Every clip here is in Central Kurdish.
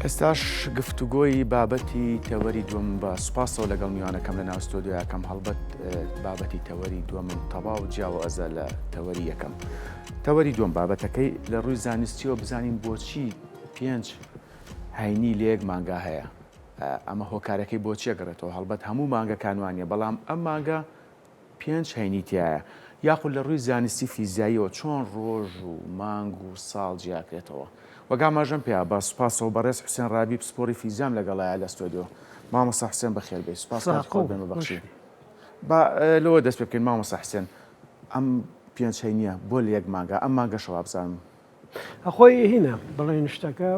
ئێستاش گفتوگۆی بابەتی تەوەری دووەم بە سوپاسەوە لەگەڵ میوانەکەم لە ناو ستۆدیۆیەکەم هەڵبەت بابەتی تەوەری دووەمم تەواو جیاوازە لە تەوەری یەکەم. تەوەری دووەم بابەتەکەی لە ڕووی زانستیەوە بزانین بۆچی پێنج هەینی لە یەک مانگا هەیە ئەمە هۆکارەکەی بۆچیە گەڕێتەوە هەڵبەت هەموو مانگەکان وانە بەڵام ئەم مانگە پێنج هەینی تیایە یاخود لە ڕووی زانستی فیزیاییەوە چۆن ڕۆژ و مانگ و ساڵ جیاکرێتەوە؟ وەک ئاماژەم پێیا بە سوپاسەوە بەڕێز حوسێن ڕابی پسپۆڕی فیزیام لەگەڵایە لە ستۆدیۆ. مامۆستا حوسێن بەخێر بێی. سوپاس کاتی خۆت بێ ببەخشی. با لەوە دەست پێ بکەین مامۆستا حوسێن ئەم پێنج هەینیە بۆ لە یەک مانگا ئەم مانگەشە وابزانم. ئەخۆی هینە بڵێن شتەکە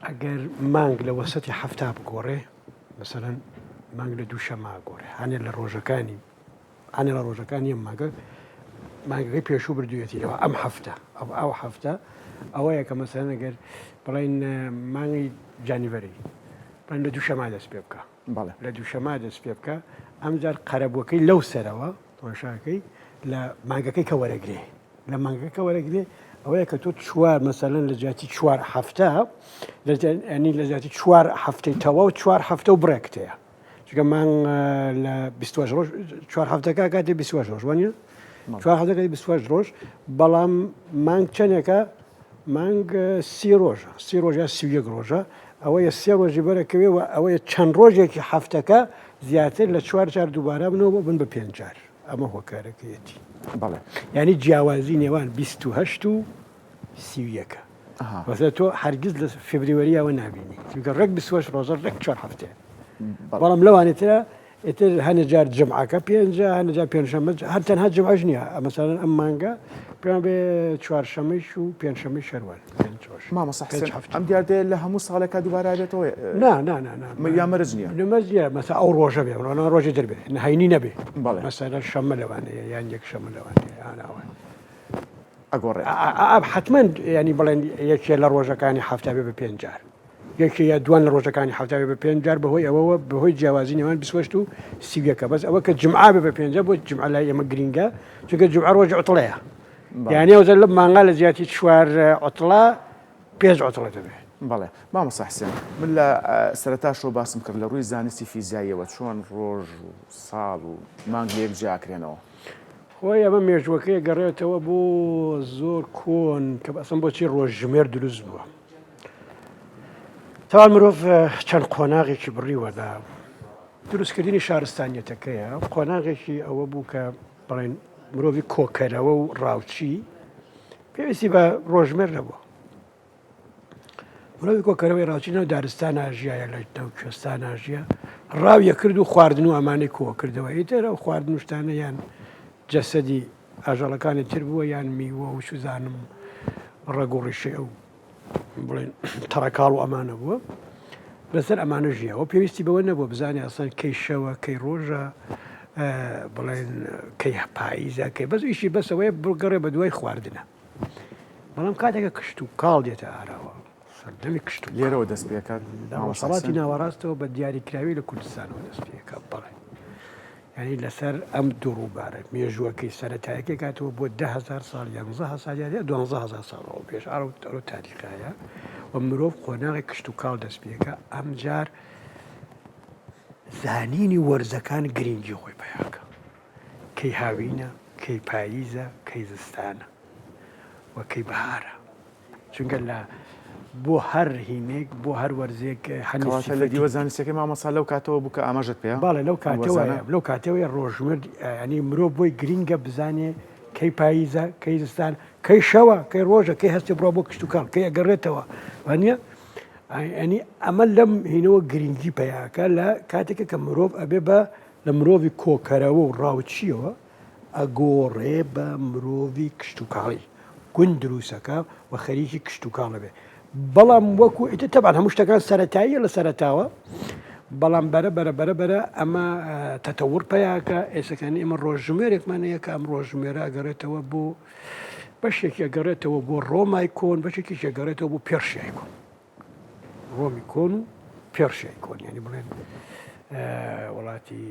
ئەگەر مانگ لە وەسەتی حەفتا بگۆڕێ مەسەلەن مانگ لە دووشەما گۆڕێ هەنێ لە ڕۆژەکانی هەنێ لە ڕۆژەکانی ئەم مانگە مانگەکەی پێشوو بردوێتیەوە ئەم هەفتە ئەو ئەو هەفتە ئەوەیە کە مەسەلەن ئەگەر بڵێن مانگی جانیڤەری بڵێن لە دووشەما دەست پێ بکە بەڵێ لە دووشەما دەست پێ بکە ئەمجار قەرەبووەکەی لەو سەرەوە تۆشاکەی لە مانگەکەی کە وەرەگرێ لە مانگەکە وەرەگرێ ئەوەیە کە تۆ چوار مەسەلەن لە جیاتی چوار هەفتە لە لە جیاتی چوار هەفتەی تەواو چوار هەفتە و بڕێکت هەیە چونکە مانگ لە 28 ڕۆژ چوار هەفتەکە کاتێ 28 ڕۆژ وانە چوار هەفتەکە 28 ڕۆژ بەڵام مانگ چەندێکە مانگ سی ڕۆژە سی ڕۆژ یا 31 ڕۆژە ئەوەیە سێ ڕۆژی بەرەکەوێ و ئەوەیە چەند ڕۆژێکی هەفتەکە زیاتر لە چوار جار دووبارە بنەوە بن بە پێنج جار. ئەمە هۆکارەکەیەتی. بەڵێ. یانی جیاوازی نێوان 28 و 31 ە. وەسە تۆ هەرگیز لە فێبریوەریەوە نابینی چونکە ڕێک 28 ڕۆژە ڕێک چوار هەفتەیە. بەڵام لەوانێ ترە ئیتر هەنێ جار جمعەکە پێنجە هەنێ جار پێنجشەممە هەر تەنها جمعەش نییە مەسەلەن ئەم مانگە پێیان بێ چوارشەمەیش و پێنجشەمەی شەروان پێنج ڕۆژ مامۆستا پێنج حسێن هەفتە ئەم دیاردەیە لە هەموو ساڵێکا دووبارە ئەبێتەوە نا نا نا نا یا مەرج نییە نە مەرج نییە مەسە ئەو ڕۆژە بێ ڕۆژە ڕۆژی تر بێ نە هەینی نەبێ بەڵێ. مەسەلەن شەممە لەوانەیە یان یەک شەممە لەوانەیە یان ئەوە ئەگۆڕێت حەتمەن یانی بڵێن یەکێ لە ڕۆژەکانی هەفتە بێ بە پێنج جار یەکێ یا دوان لە ڕۆژەکانی هەفتە بێ بە پێنج جار بەهۆی ئەوەوە بەهۆی جیاوازی نێوان 28 و 31 بەس ئەوە کە جمعە بێ بە پێنجە بۆ جمعە لای ئێمە گرینگە چونکە جمعە ڕۆژی عوتڵەیە یانی ئەوجا لەم مانگا لە جیاتی چوار عوتڵە پێنج عوتڵە دەبێت. بەڵێ مامۆستا حسێن من لە سەرەتاشەوە باسم کرد لە ڕووی زانستی فیزیاییەوە چۆن ڕۆژ و ساڵ و مانگ لە یەک جیاکرێنەوە؟ خۆی ئەمە مێژووەکەی گەڕێتەوە بۆ زۆر کۆن کە ئەسڵەن بۆچی ڕۆژژمێر دروست بووە. تاوان مرۆڤ چەند قۆناغێکی بڕیوە لە دروستکردنی شارستانیەتەکەیە قۆناغێکی ئەوە بوو کە بڵێن مرۆڤی کۆکەرەوە و ڕاوچی پێویستی بە ڕۆژمێر نەبووە مرۆڤی کۆکەرەوەی ڕاوچی ناو دارستان ژیایە لە ناو کوێستان ژیە ڕاویە کرد و خواردن و ئەمانەی کۆ کردەوە ئیتر ئەو خواردن و شتانە یان جەسەدی ئاژەڵەکانی تر بووە یان میوە و سوزانم ڕەگ و ڕیشەی ئەو بڵێن تەڕەکاڵ و ئەمانە بووە لەسەر ئەمانە ژیاوە پێویستی بەوە نەبووە بزانێ ئەسڵەن کەی شەوە کەی ڕۆژە بڵێن کەی پاییزە کەی بەس ئیشی بەسەوەیە بگەڕێ بە دوای خواردنە بەڵام کاتێکە کشت و کاڵ دێتە ئاراوە سەردەمی کشت و لێرەوە دەست پێکات لە ڕۆژهەڵاتی ناوەڕاستەوە بە دیاریکراوی لە کوردستانەوە دەست پێکات بەڵێ یانی لەسەر ئەم دوو ڕووبارە مێژووەکەی سەرەتایەکەی کاتەوە بۆ 10هزار ساڵ یانزە هەزار یان 12هزار ساڵەوە پێش ئەو ئەو تاریخایە و مرۆڤ قۆناغی کشت و کاڵ دەست پێکە ئەمجار زانینی وەرزەکان گرنگی خۆی پیاکە کەی هاوینە کەی پاییزە کەی زستانە و کەی بەهارە چونکە لە بۆ هەر هینێک بۆ هەر وەرزێک هەنێ کەواتە لە دیوە زانستیەکەی مامۆستا لەو کاتەوە بوو کە ئاماژەت پێ بەڵێ لەو کاتەوە لەو کاتەوەی ڕۆژمرد ینی مرۆڤ بۆی گرینگە بزانێ کەی پاییزە کەی زستان کەی شەوە کەی ڕۆژە کەی هەستی بڕۆ بۆ کشتتوکاڵ کەی ئەگەڕێتەوە وانە ئەنی ئەمە لەم هینەوە گرنگی پیاکە لە کاتێکە کە مرۆڤ ئەبێ بە لە مرۆڤی کۆکەرەوە و ڕاوچیەوە ئەگۆڕێ بە مرۆڤی کشتتوکاڵی گوند دروسەکا و خەریکی کشتوکاڵ ئەبێ بەڵام وەکو ئیتر تەبعەن هەموو شتەکان سەرەتاییە لە سەرەتاوە بەڵام بەرە بەرە بەرە بەرە ئەمە تەتەور پیاکە ئێسەکانی ئێمە ڕۆژژمێرێکمان هەیە کە ئەم ڕۆژژمێرە ئەگەڕێتەوە بۆ بەشێکی ئەگەڕێتەوە بۆ ڕۆمای کۆن بەشێکیش ئەگەڕێتەوە بۆ پێرشیای کۆن ڕۆمی کۆن و پێرشیای کۆن یعنی بڵێن وڵاتی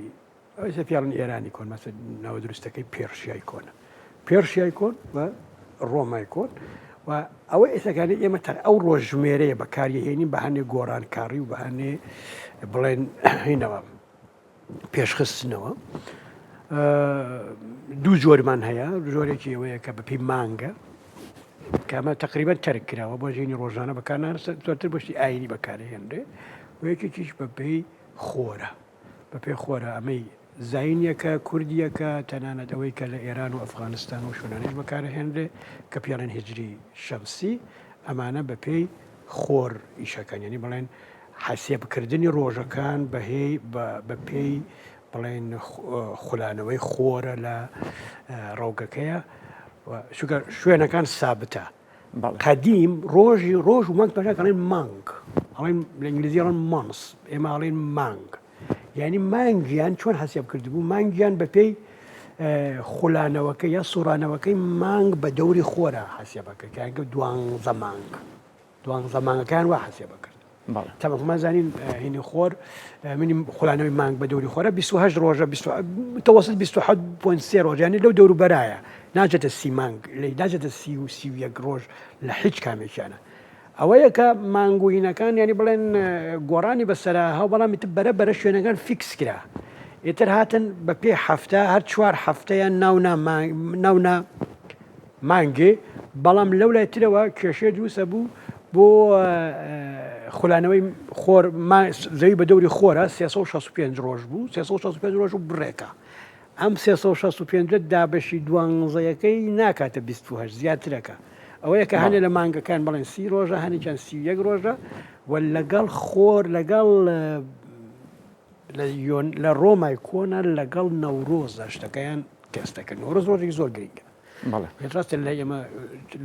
ئەوەی پێڵن ئێرانی کۆن مەسە ناوە دروستەکەی پێرشیای کۆنە پێرشیای کۆن و ڕۆمای کۆن و. و ئەوە ئێسەکانی ئێمە تەر ئەو ڕۆژژمێرەیە بەکاریهێنین بە هەنێ گۆڕانکاری و بە هەنێ بڵێن هینەوە پێشخستنەوە دوو جۆرمان هەیە جۆرێکی ئەوەیە کە بەپی مانگە کامە تقریبا تەرک کراوە بۆ ژینی ڕۆژانە بەکارنان زۆرتر بەشی ئاینی بەکارهێنرێ و یەکێکیش بەپێی خۆرە بەپێی خۆرە ئەمەی زینیەکە کوردیەکە تەنانەت ئەوەی کە لە ئێران و ئەفغانستان و شوێنانیش بەکارهێنرێ کە پێڵێن هجری شەمسی ئەمانە بەپێی خۆر ئیشەکەن یعنی بڵێن حەسێبکردنی ڕۆژەکان بەهێی بە پێی بڵێن خولانەوەی خۆرە لە ڕەوگەکەیە چونکە شوێنەکان سابتە قەدیم ڕۆژی ڕۆژ و مانگ پێشان ئەڵێن مانگ ئەڵێن لە ئینگلیزی ئەڵێن months ئێمە ئەڵێن مانگ یعنی مانگیان چۆن حەسێب کردبوو مانگیان بە پێی خولانەوەکە یا سوڕانەوەکەی مانگ بە دەوری خۆرە حەسێبەکە کە دوانزە مانگ دوانزە مانگەکەیان وا حەسێبە کرد. بەڵێ. تەبعەن خۆمان زانین هینی خۆر منی خولانەوەی مانگ بە دەوری خۆرە 28 ڕۆژە متوسط 27.3 ڕۆژ یانی لەو دەور و بەرایە ناچێتە سی مانگ لێی ناچێتە سی و 31 ڕۆژ لە هیچ کامێکیانە ئەوەیە کە مانگ و هینەکان ینی بڵێن گۆڕانی بەسەرا هەو بەڵام ئیتر بەرە بەرە شوێنەکان فیکس کرا ئیتر هاتن بە پێی هەفتە هەر چوار هەفتەیان ناونا ناونا مانگێ، بەڵام لەولای ترەوە کێشەیە دروست ئەبوو بۆ خولانەوەی خۆر زەوی بە دەوری خۆرە 365 ڕۆژ بوو 365 ڕۆژ و بڕێکە ئەم 365 دابەشی دوانزەیەکەی ناکاتە 28 زیاترەکە ئەوەیە کە هەنێ لە مانگەکان بڵێن سی ڕۆژە هەنێکیان 31 ڕۆژە و لەگەڵ خۆر لەگەڵ لە ڕۆمای کۆنە لەگەڵ نەورۆزە شتەکەیان تێستەکە نەورۆز ڕۆژێکی زۆر گرنگە بەڵێ. ڕاستە لای ئێمە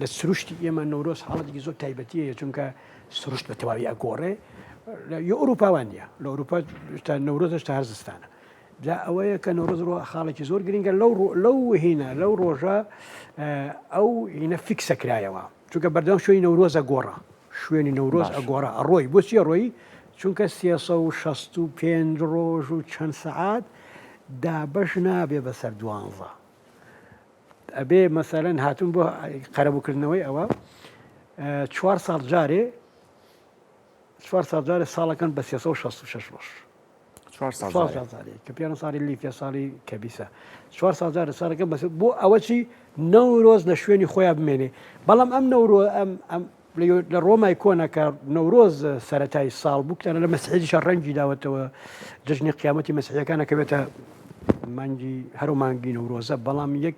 لە سروشتی ئێمە نەورۆز حاڵەتێکی زۆر تایبەتی هەیە چونکە سروشت بە تەواوی ئەگۆڕێ لە ئەوروپا وان نییە لە ئەوروپا تا نەورۆزش تا هەر زستانە جا ئەوەیە کە نەورۆز ڕۆ خاڵێکی زۆر گرنگە لەو لەو هینە لەو ڕۆژە ئەو هینە فیکسە کرایەوە چونکە بەردەوام شوێنی نەورۆزە گۆڕا شوێنی نەورۆز ئەگۆڕا ئەڕۆی بۆچی ئەڕۆی چونکە 365 ڕۆژ و چەند سەعات دابەش نابێ بەسەر دوانزە ئەبێ مەسەلەن هاتوون بۆ قەرەبووکردنەوەی ئەوە چوار ساڵ جارێ چوار ساڵ جارێ ساڵەکەن بە 366 ڕۆژ چوار ساڵ جارێ کە پێیان ساڵی leap ە ساڵی کەبیسە چوار ساڵ جارێ ساڵەکە بەس بۆ ئەوە چی نەورۆز لە شوێنی خۆیان بمێنێ بەڵام ئەم نەورۆ ئەم ئەم لە ڕۆمای کۆنا کە نەورۆز سەرەتای ساڵ بوو کتانە لە مەسیحیشا ڕەنگی داوەتەوە جەژنی قیامەتی مەسیحیەکان ئەکەوێتە مانگی هەرو مانگی نەورۆزە بەڵام یەک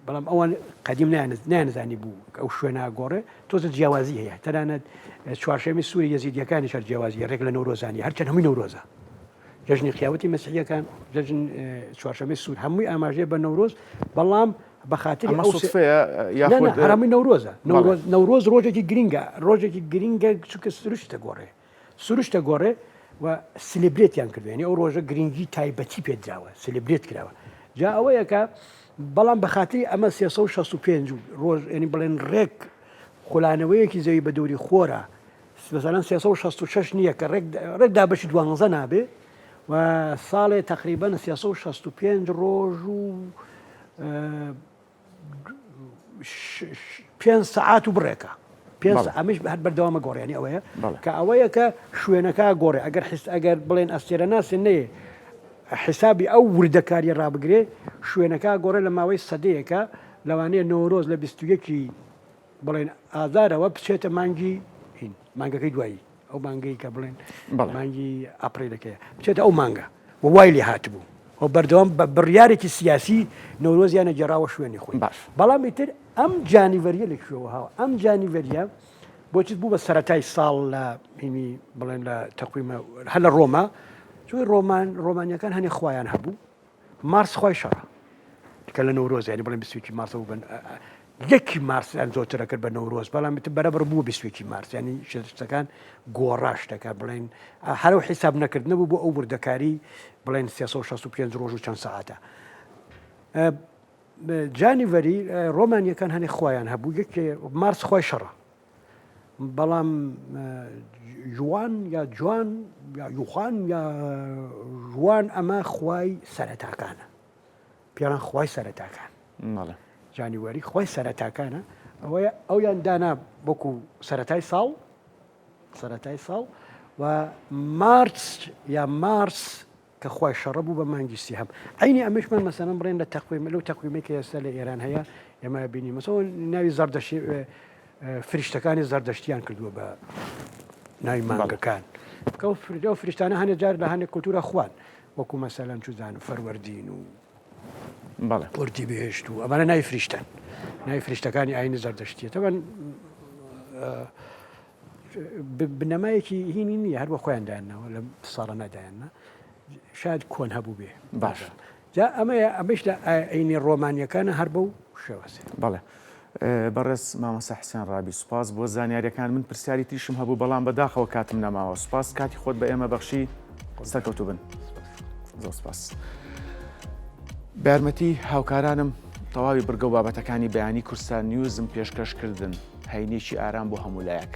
بەڵام ئەوان قەدیم نیانزانی بوو ئەو شوێنە گۆڕێ تۆزە جیاوازی هەیە تەنانەت چوارشەمی سووری یەزیدیەکانی شەر جیاوازی ڕێک لە نەورۆزانی هەرچەند هەمووی نەورۆزە جەژنی قیاوەتی مەسیحیەکان جەژن چوارشەمەی سوور هەمووی ئاماژەیە بە نەورۆز بەڵام بە خاتری ئەمە ئەو سوتفەیە یاخود هەرمی نەورۆزە نەورۆز نەورۆز ڕۆژێکی گرنگە ڕۆژێکی گرنگە چونکە سروشتە گۆڕێ سروشتە گۆڕێ و celebrate یان کردوێنی ئەو ڕۆژە گرنگی تایبەتی پێدراوە celebrate کراوە جا ئەوەیە کە بەڵام بە خاتری ئەمە 365 ڕۆژ ینی بڵێن ڕێک خولانەوەیەکی زەوی بە دەوری خۆرە مەسەلەن 366 نییە کە ڕێک ڕێک دابەشی دوانزە نابێ و ساڵێ تقریبا 365 ڕۆژ و پێنج سەعات و بڕێکە پێنج ئەمش هەر بەردەوامە گۆڕیانی ئەوەیە کە ئەوەیە کە شوێنەکە گۆڕێ ئەگەر حس ئەگەر بڵێن ئەستێرە ناسێن نەیە حسابی ئەو وردەکاری ڕابگرێ شوێنەکە گۆڕێ لە ماوەی سەدەیەکە لەوانەیە نەورۆز لە 21 بڵێن ئازارەوە بچێتە مانگی هین مانگەکەی دوایی ئەو مانگەی کە بڵێن مانگی ئاپریلەکەیە بچێتە ئەو مانگە و وای لێ هاتبوو و بەردەوام بە بڕیارێکی سیاسی نەورۆزیانە گێڕاوە شوێنی خۆی باش بەڵام ئیتر ئەم January ە لە کوێوە هاوە ئەم January ە بۆچیت بوو بە سەرەتای ساڵ لە هینی بڵێن لە تەقویمە هەر لە ڕۆما چوی ڕۆمان ڕۆمانیەکان هەنێ خوایان هەبوو مارس خوای شەڕە کە لە نەورۆز یانی بڵێن بیستویەکی مارسە بوو بە یەکی مارسیان زۆرترە کرد بە نەورۆز بەڵام ئیتر بەرەبەر بوو بیستویەکی مارس ینی شتەکان گۆڕا شتەکە بڵێن هەرو حیساب نەکردنە بوو بۆ ئەو وردەکاری بڵێن 365 ڕۆژ و چەند سەعاتە January ڕۆمانیەکان هەنێ خۆیان هەبوو یەکێ مارس خۆی شەڕە بەڵام جوان یا جوان یا یوخان یا ژوان ئەمە خوای سەرەتاکانە پێڵان خوای سەرەتاکان January خوای سەرەتاکانە. ئەوەیە ئەویان دانا وەکو سەرەتای ساڵ سەرەتای ساڵ و مارس یا مارس کە خوای شەڕە بوو بە مانگی سیهەم عینی ئەمەشمان مەسەلەن بڵێن لە تەقویم لەو تەقویمەی کە ئێستا لە ئێران هەیە ئێمە بینی مەسەوە ناوی زەردەشی فریشتەکانی زەردەشتیان کردووە بە ناوی مانگەکان کە ئەو فریشتانە هەنێ جار لە هەنێک کولتورە خوان وەکو مەسەلەن چوزانم فەروەردین و بەڵێ ئۆردی بهێشت و ئەمانە ناوی فریشتەن ناوی فریشتەکانی ئاینی زەردەشتیە تەبەن بنەمایەکی هینی نییە هەر بە خۆیان دایانناوە لە ساڵە نادایاننا شاید کۆن هەبوو بێ باش جا ئەمەیە ئەمەش لە ئاینی ڕۆمانیەکانە هەر بەو شێوازێ بەڵێ بەڕێز مامۆستا حسێن ڕابی سوپاس بۆ زانیاریەکان من پرسیاری تریشم هەبوو بەڵام بەداخەوە کاتم نەماوە سوپاس کاتی خۆت بە ئێمە بەخشی سەرکەوتوو بن زۆر سوپاس بە یارمەتی هاوکارانم تەواوی بڕگە و بابەتەکانی بەیانی کوردستان نیوزم پێشکەش کردن هەینێکی ئارام بۆ هەموو لایەک.